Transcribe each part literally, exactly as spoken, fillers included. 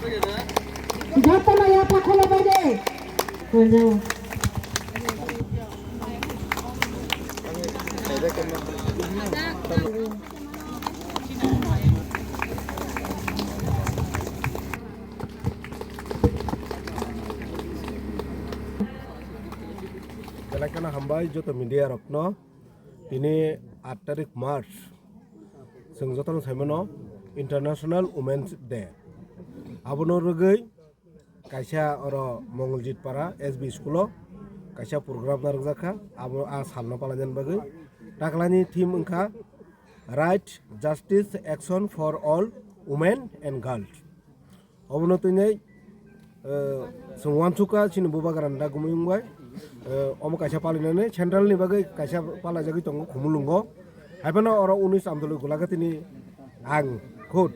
Jotono yapha kholo bai de. Belai kheno hambai joto media rokno. Tini aat tarik March, chwng jotono saimano International Women's Day. Abono rwgwi kaisa oro Mongoljit Para S B school o kaisa program narwkjak kha, abo a salno palainani bagwi. Taklani theme wngkha Right, Justice, Action for All Women and Girls. Obono twi nai, eh, chwng uansukha chini bubagrani dagumui wngbai. Eh, omo kaisa palinani central ni bagwi kaisa palaijagwi tongo Khumulwngo. Haiphano oro unis Amdolwi Gulagatini ang khud,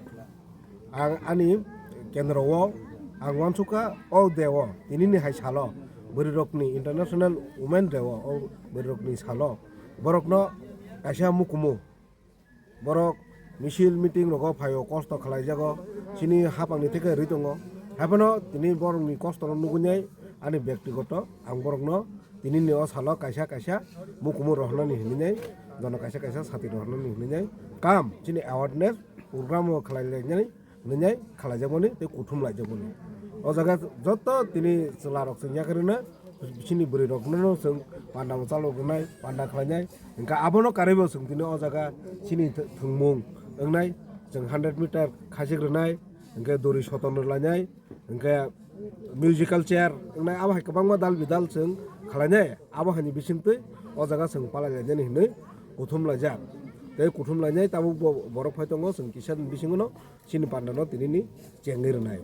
ang ani kendro o ang uansukha o de o tinini hai salo bwrwirokni International Women Day o, o bwrwirokni salo borokno kaisa mukumu. Borok misil meeting rogo phaio, kosto khlaijago, chini haphangni theke rwi tongo. Haiphano tini borokni kostono nugwi nai ani bektigoto ang borokno tinini o salo kaisa kaisa mukumu rohornani hinwi nai, jono kaisa kaisa sati rohornani hinwi nai, kam chini awareness program o khlai lai nai. Hinwi nai khalaijakmani tei kuthum laijakmani. O jaga joto tini chwlarok chwng yakarino, chini bwrwirokno chwng panda mwchalok rwnai, panda khlainai. Hwnkhe abono karwibo chwng tini o jaga chini th-, thwngmung wngnai, chwng hundred meter khachik rwnai, hwnkhe dori soton rwlainai, hwnkhe musical chair wngnai, abo hai kwbangma dal bidal chwng khlainai. Abo haini bisingtwi o jaga chwng palai lainani hinwi kuthum laijak. Tei kuthum lainai tabuk bo borok phai tongo, chwng kisa ni bisingono chini pandano tinini chengwi rwnai.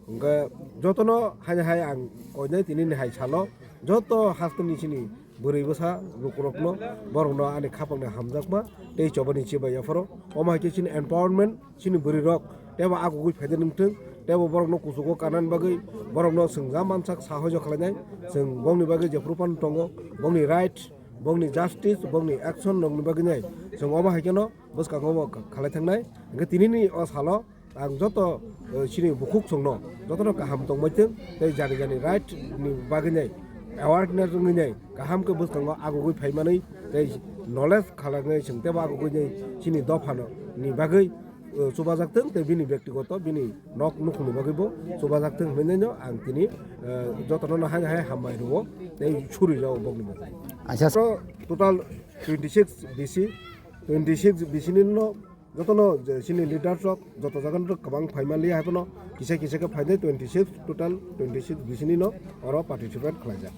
Hwnkhe jotono haini hai ang koinai tinini hai salo joto hasteni chini bwrwi bwsa lukurokno, borokno ani khapangni hamjakma tei chobani chibai yapharo. Omo hai khe chini empowerment, chini bwrwirok teibo agugwi phaidi nungthung, teibo borokno kuchugo kanani bagwi borokno chwng ja mansak sahojo khlainai. Chwng bongni bagwi jephuru phano tongo, bongni right, bongni justice, bongni action rokni bagwi nai chwng omo hai kheno bwskango omo khalai thangnai. Hwnkhe tinini o salo ang joto, eh, chini bukhuk chwngno jotono kaham tongbai thung tei jani jani right ni bagwi nai awareness wngwi nai kaham khe bwskango agugwi phaimanwi tei knowledge khalangwi chwng teibo agugwi nai chini dophano ni bagwi, eh, chubajak thung tei bini bektigoto bini nok nukhungni bagwibo chubajak thung hinwi nai no ang tini, eh, jotono no hai hai hambai rwo tei suri rwo bokni bagwi. Acha. Total twenty six B C, twenty six B C ni no jotono je chini leaders rok joto jaga no kwbang phai manliya, haiphano kisa kisa khe phainai twenty six, total twenty six B C ni no oro participate khlaijak.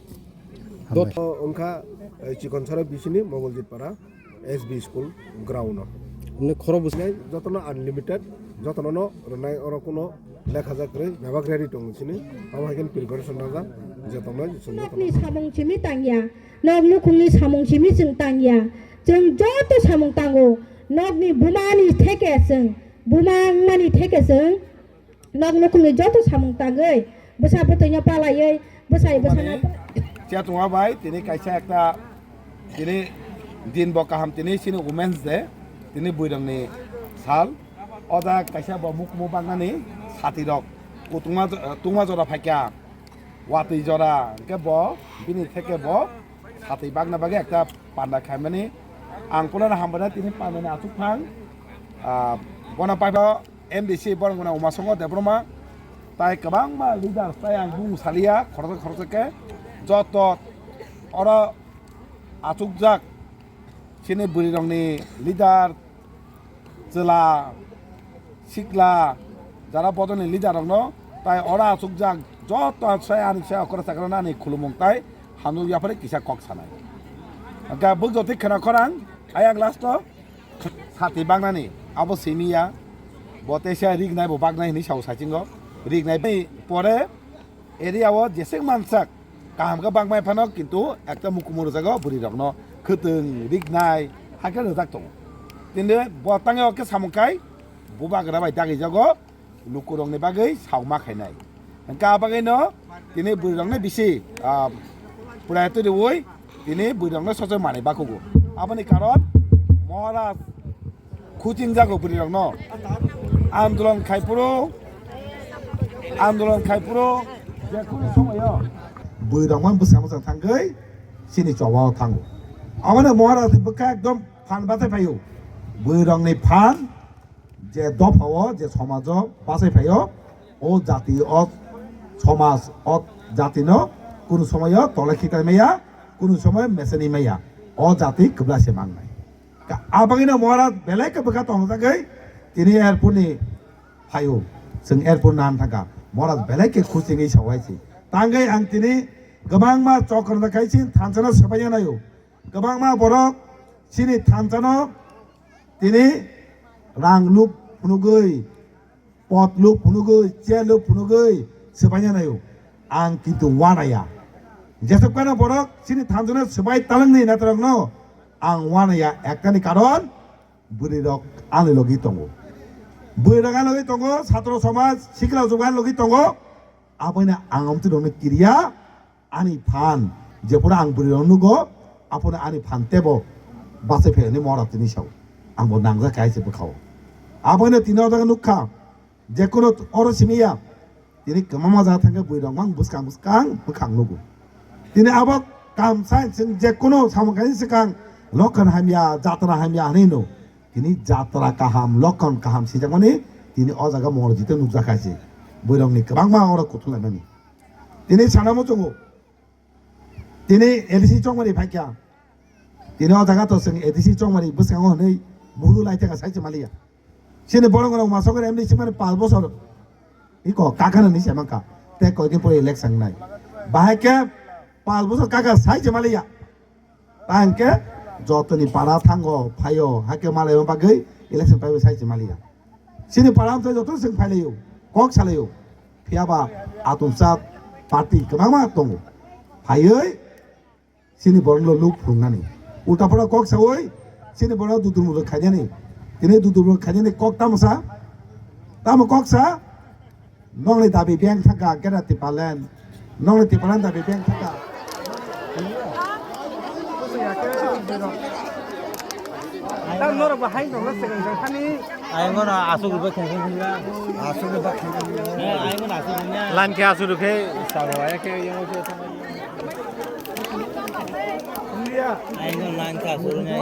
Hambai. Joto wngkha, eh, Chikonsara B C ni Mongoljit Para S B school ground o. Hwnwi khoro bwsai jotono unlimited, jotono no rwnai, oro kuno lekha jak kwrwi, bebak ready tongo chini, abo hai khe preparation najak, je tongnai chwng jotono. Nokni samung simi tangya. Nok nukhungni samung simi chwng tangya. Chwng joto samung tango. Nokni bumani theke chwng, buma wngmani theke chwng nok nukhungni joto samung tangwi bwsa bwtwino palaiwi bwsai bwsano. Chiya tongma bai tini kaisa ekta tini din bo kaham, tini chini Women's Day, tini bwrwirokni sal. O jaga kaisa bo mukumu baknani sati rok kutungma, tungma jora phaikha. Watwi jora hwnkhe bo bini theke bo satwi bakna bagwi ekta panda khaimani. Ang kunana hambai tini pandani achukphang, ah, bono paibo M D C borok gwnang Umasongho Debbarma tai kwbangma leaders tai ang bung saliya khoroksa khoroksa khe joto oro achukjak chini bwrwirokni leader, chwla, sikla, jara bodolni leader rokno tai oro achukjak joto sai ani sai okra chakra nani khulumung tai hamjak yaphare kisa kok sanai. Hwnkhe bwk jotwi khwna khorang ayang last o sati baknani abo simi ya, bo teisa rignai bo baknai hinwi sao sachingo, rignai bai pore area o jesek mansak kaham khe bakmai phano, kintu ekta mukumu rwjago bwrwi rokno khwtwng rignai hakhe rwjak tongo. Tini bo tangwi o khe samung kai bubagra bai dagijago lukurokni bagwi sauma khainai. Hwnkhe a bagwino tini bwrwi rokno bisi, ah, puraitwi rwui tini bwrwi rokno sochoi manwi bakugo. Aboni karon Maharaj khuchingjago bwrwi rokno. Andolon khai phuru Andolon khai phuru je kunu somoyo bwrwirok man bwskango chwng thangwi chini choba o thango. Aboni Maharaj ni bwkha ekdom phan bathai phaio. Bwrwirok ni phan je dopha o je somaj o bachai phaio, o jati o somaj o jati no kunu somoyo tole khitai maya, kunu somoyo meseni maya, o jati kwbla se mangnai. Ka-, abangino Maharaj belai khe bwkha tongthagwi tini airport ni phaio, chwng airport nan thangkha. Maharaj belai khe khusi wngwi sawai se. Tangwi ang tini kwbangma chokrono khai chini thansa no swbaina naio. Kwbangma borok chini thansa no tini rang luk phunugwi, pot luk phunugwi, chair luk phunugwi swbaina naio. Ang kintu wanaya. Jesuk kana borok chini thansa no swbai talangni natarok no ang wanaya, ektani karon bwrwirok ani logi tongo. Bwrwirok ani logi tongo, satro somaj, sikla jwk ani logi tongo. Aboino ang amtwi rokno kiriya, ani phan, jephuru ang bwrwirok nugo, aphuru ani phan tebo bachai phaini mora tini sao. Ang bo nangjak kaisa bwkhao. Aboino tini o jaga nukha. Jekunu oro simiya, tini kwbangma jaga thangkhe bwrwirok mang bwskang bwskang bwkhang nugo. Tini abo kam sai chwng jekunu samung kaisa swkang lokhan hamya, jatra hamya hinwi no. Tini jatra kaham, lokhan kaham sijakmani tini o jaga Mongrojito nukjakha se. Bwrwirokni kwbangma oro kuthum laimani. Tini sana muchungo. Tini A D C chongmani phaikha. Tini o jaga to chwng A D C chongmani bwskango hwnwi buhuru lai thangkha sai se maliya. Chini borok rok masok M D C mani pal bosor iko kakana ni se mankha. Te koi din pore election nai. Bahai khe pal bosor kaka sai se maliya. Tang khe jotoni para thango phaio, hakhe malai bagwi election paibo sai se maliya. Chini para amchai joto chwng phailaio, kok salaio. Phiyaba atumsa party kwbangma tongo. Phaiwi chini borokno luk phunuknani. Ulta phano kok sawi chini borokno dudur mudur khainani. Tini dudur mudur khainani kok tamo sa? Tamo kok sa? Nongni dabi beng thangkha, Greater Tipraland. Nongni Tipraland dabi beng thangkha. Tam norok bo hai tongna swkang thani. Ayang no asuk rupa khengkheng khengla. Asuk rupa khengkheng. Ayang no asuk rupa. Lan khe asuk rukhe sabo ayang khe yang khe. Ayang no lan khe asuk rupa.